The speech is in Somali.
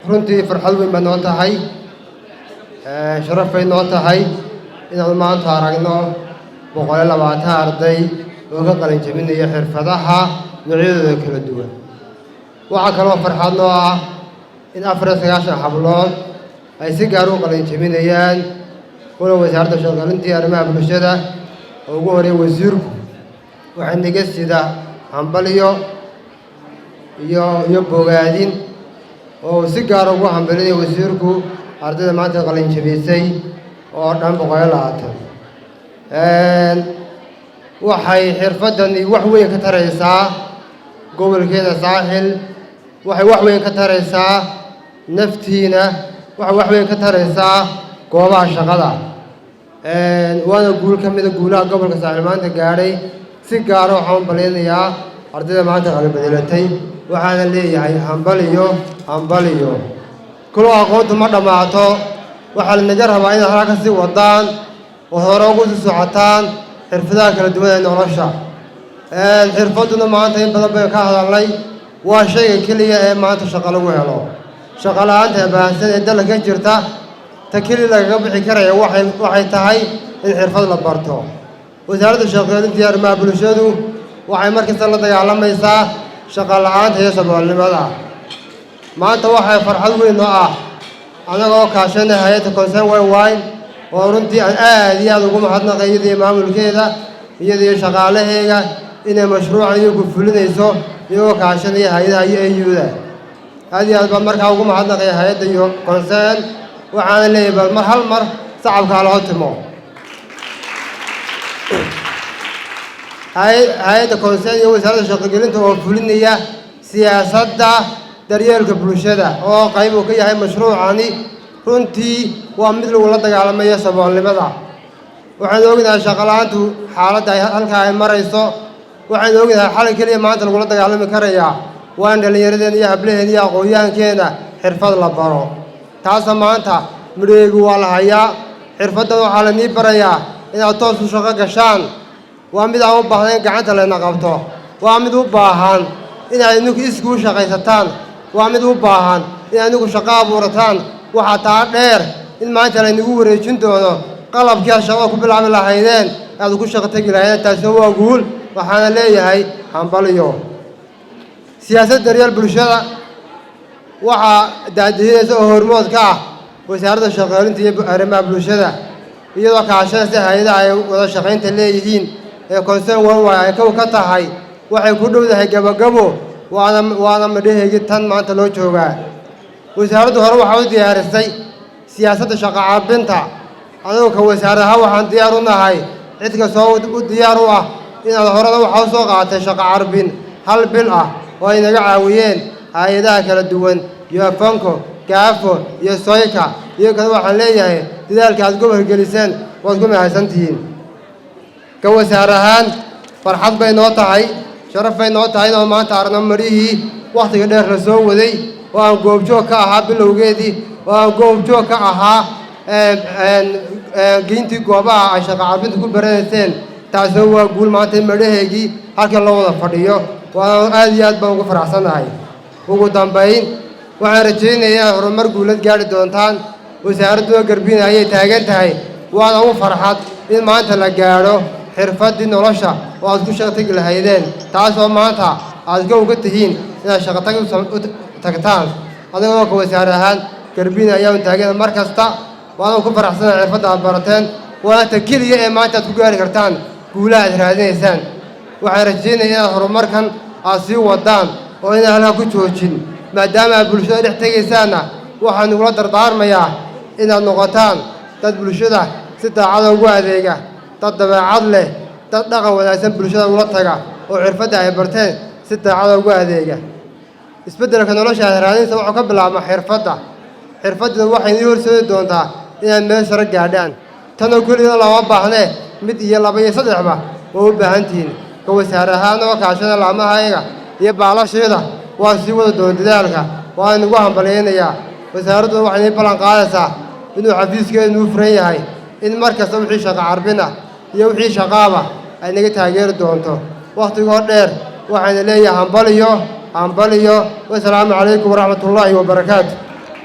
Runtii farxad weyn baa noo tahay, sharaf bay noo tahay inaanu maanta aragno 120 arday oo ka qalin jebinaya xirfadaha noocyadooda kala duwan. Waxaa kaloo farxad noo ah in 94 hablood ay si gaar u qalin jebinayaan, kuna Wasaaradda Shaqaalintii Arrimaha Bulshada oo ugu horeeya wasiirku waxay naga sida hambalyo iyo bogaadin oo si gaara ugu hambalinaya wasiirku ardayda maanta qalin jebisay oo dhan 120. Waxay xirfaddani wax weyn ka taraysaa gobolkeena Saaxil, waxay wax weyn ka taraysaa naftiina, waxay wax weyn ka taraysaa goobaha shaqada, waana guul ka mida guulaha gobolka Saaxil maanta gaadhay. Si gaara waxaan u hambalyaynayaa ardayda maanta qalin bedelatay, waxaana leeyahay hambaliyo, hambaliyo. Kulo aqoontu ma dhammaato. Waxaa lanaga rabaa inaad halkaa ka sii wadaan oo hore ugu sii socotaan xirfadaha kala duwan ee nolosha. Xirfadduna maanta in badan baynu ka hadalnay, waa shayga keliya ee maanta shaqo lagu helo. Shaqo la-aanta baahsan ee dalka ka jirta, ta keli lagaga bixi karaya waxay tahay in xirfad la barto. Wasaaradda Shaqooyinta iyo Arrimaha Bulshadu waxay mar kasta la dagaalamaysaa shaqo la-aanta iyo saboolnimada. Maanta waxay farxad weyn oo ah, annagoo kaashanay hay-adda Concern Worldwide, oo runtii aan aad iyo aad ugu mahadnaqay iyadii maamulkeeda, iyadiyo shaqaalaheega, inay mashruucan iyagu fulinayso iyagoo kaashanaya hay-adaha iyo AU-da. Aad iyo aad baan markaa ugu mahadnaqaya hay-adda iyo Concern. Waxaana leeyahay, bal mar hal mar sacabkaa loo timo hay-adda Concern iyo Wasaaradda Shaqogelinta oo fulinaya siyaasadda daryeelka bulshada, oo qayb uu ka yahay mashruucani. Runtii waa mid lagula dagaalamayo saboolnimada. Waxaynu ognahay shaqo la-aantu xaaladda ay halkaa ay marayso. Waxaynu ognahay xalay keliya maanta lagula dagaalami karayaa waa in dhallinyaradeenna iyo hablaheena iyo aqoon-yahankeena xirfad la baro. Taasa maanta midhaheegu waa la hayaa. Xirfaddan waxaa la nii barayaa inaad toos u shaqo gashaan. Waa mid aan u baahnayn gacanta layna qabto, waa mid u baahan inaad idinku iskuu shaqaysataan, waa mid u baahan inaad idinku shaqo abuurataan. Waxaa taa dheer in maanta laynagu wareejin doono qalabkii aad shaqada ku bilaabi lahaydeen, aad ku shaqo tegi lahaydeen. Taasina waa guul. Waxaana leeyahay hambaliyo. Siyaasad daryeel bulshada waxaa daadihinaysa oo hormood ka ah Wasaaradda Shaqoolinta iyo Arrimaha Bulshada, iyadoo kaashanaysa hay-adaha ay wada shaqaynta leeyihiin ee Concern Worldwide ay kow ka tahay. Waxay ku dhowdahay gabogabo, waana madhaheygii tan maanta loo joogaa. Wasaaraddu hore waxaa u diyaarisay siyaasadda shaqo caabinta. Anigu ka wasaar ahaan waxaan diyaar u nahay cid kastoo u diyaar u ah inaad horena waxaa u soo qaatay shaqo carbin hal bil ah oo ay naga caawiyeen hay-adaha kala duwan iyo afanko gaafo iyo soyka iyo kale. Waxaan leeyahay dadaalka aad gobolka geliseen waad ku mahadsantihiin. Ka wasaar ahaan farxad bay noo tahay, sharaf bay noo tahay inaan maanta aragno marihii wakhtiga dheer la soo waday, oo aan goobjoog ka ahaa bilowgeedii, oo aan goobjoog ka ahaa geyntii goobaha ay shaqo carbinta ku baranayseen. Taasina waa guul maanta in madhaheygii halkan loo wada fadhiyo, waana aad iyo aad baan ugu faraxsannahay. Ugu dambayn, waxaan rajaynayaa inaad horumar guulad gaadhi doontaan. Wasaaradduna garbina ayay taagan tahay, waana u farxad in maanta la gaadho xirfaddii nolosha oo aad ku shaqo tegi lahaydeen, taasoo maanta aad kow ka tihiin inaad shaqo tag u tagtaan. Adigoo ka wasaar ahaan garbina ayaan taagan mar kasta, waana ku faraxsanahay xirfadda aad barateen. Waana ta keliya ee maanta aad ku gaari kartaan guulaha aad raadinaysaan. Waxaan rajaynaya inaad horumarkan aad sii wadaan oo inaan halkaa ku joojin. Maadaama aad bulshada dhex tegaysaanna, waxaan nugula dardaarmayaa inaad noqotaan dad bulshada si daacada ugu adeega, dad dabeecad leh, dad dhaqan wanaagsan bulshada ula taga, oo xirfadda ay barteen si daacada ugu adeega. Isbeddelka nolosha aad raadinaysa wuxuu ka bilaabmaa xirfadda. Xirfadduna waxay inii horseedi doontaa inaad meel sare gaadhaan. Tanoo keligana looma baahnee, mid iyo laba iyo saddexba waa u baahan tihiin. Ka wasaar ahaan oo kaashada laamahayaga iyo baalasheeda waa sii wada doon dadaalka, waan inugu hambalyaynayaa. Wasaaradduna waxay inii ballan qaadaysaa inuu xafiiskeedu nuu furan yahay, in mar kasta wixii shaqo carbin ah iyo wixii shaqaaba ay naga taageeri doonto. Wakhtigoo dheer waxayna leeyahay hambaliyo, hambaliyo. Wasalaamu calaykum waraxmatullaahi wabarakaatu.